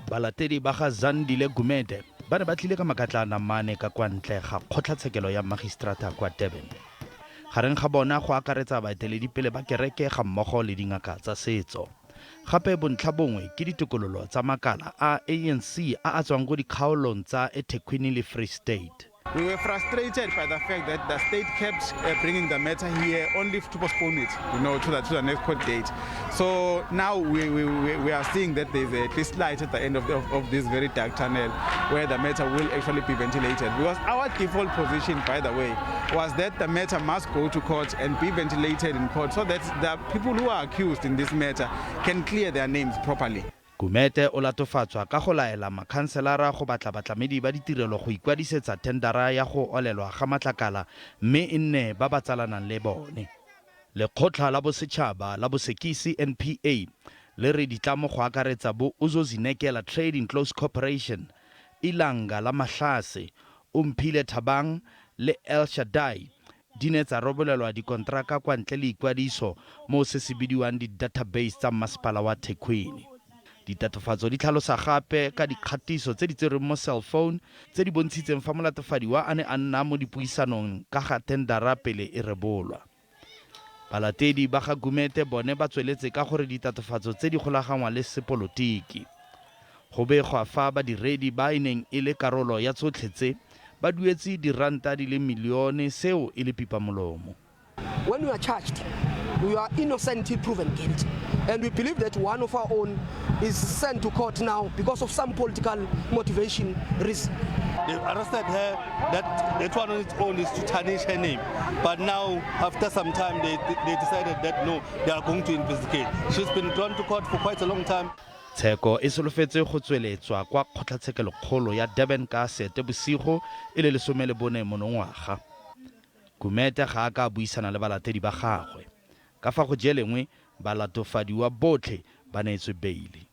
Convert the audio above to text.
Balatedi ba ga Zandile Gumede ba ne ba tlile ka makatlana mane ka kwa ntle ga kgotlatshekelo ya magistrata kwa Durban. Gareng ga bona go akaretsa baeteledipele ba kereke ga mmogo le dingaka tsa setso. Gape bontlha bongwe ke ditokololo tsa makala a ANC a a tswang ko dikgaolong tsa eThekwini le Free State. We were frustrated by the fact that the state kept bringing the matter here only to postpone it to the next court date. So now we are seeing that there's at least light at the end of this very dark tunnel where the matter will actually be ventilated. Because our default position, by the way, was that the matter must go to court and be ventilated in court so that the people who are accused in this matter can clear their names properly. Gumede o latofatswa ka go laela makhanselara go batla batlamedi ba ditirelo go ikwadisetsa thendara ya go olelwa ga matlakala mme e nne ba ba tsalanang le bone. Lekgotla la Bosetšhaba la Bosekisi NPA le re ditlamo go akaretsa bo Uzozinekela Trading Close Corporation, Ilanga la Mahlase, Omphile Thabang le El Shaddai di ne tsa rebolelwa dikonteraka kwa ntle le ikwadiso mo se se bidiwang di-database tsa masepala wa Thekwini. Ditatofatso di tlhalosa gape ka dikgatiso tse di tserweng mo cellphone tse di bontshitseng fa molatofadiwa a ne a nna mo dipuisanong ka ga tendara pele e rebolwa. Balatedi ba ga Gumede bone ba tsweletse ka gore ditatofatso tse di golaganngwa le sepolotiki. Go begwa fa badiredi ba e neng e le karolo ya tsotlhe tse ba duetse diranta di le milione seo e le pipamolomo. When we are charged, we are innocent till proven guilty. And we believe that one of our own is sent to court now because of some political motivation reason. They arrested her. That one on its own is to tarnish her name. But now, after some time, they decided that no, they are going to investigate. She's been drawn to court for quite a long time. Tsheko e solofetse go tsweletswa kwa kgotlatshekelokgolo ya Durban ka Seetebosigo e le 14 monongwaga. Gumede ga a ka a buisana le balatedi ba gagwe. Ka fa go je lengwe balatofadiwa botlhe ba neetswe beile.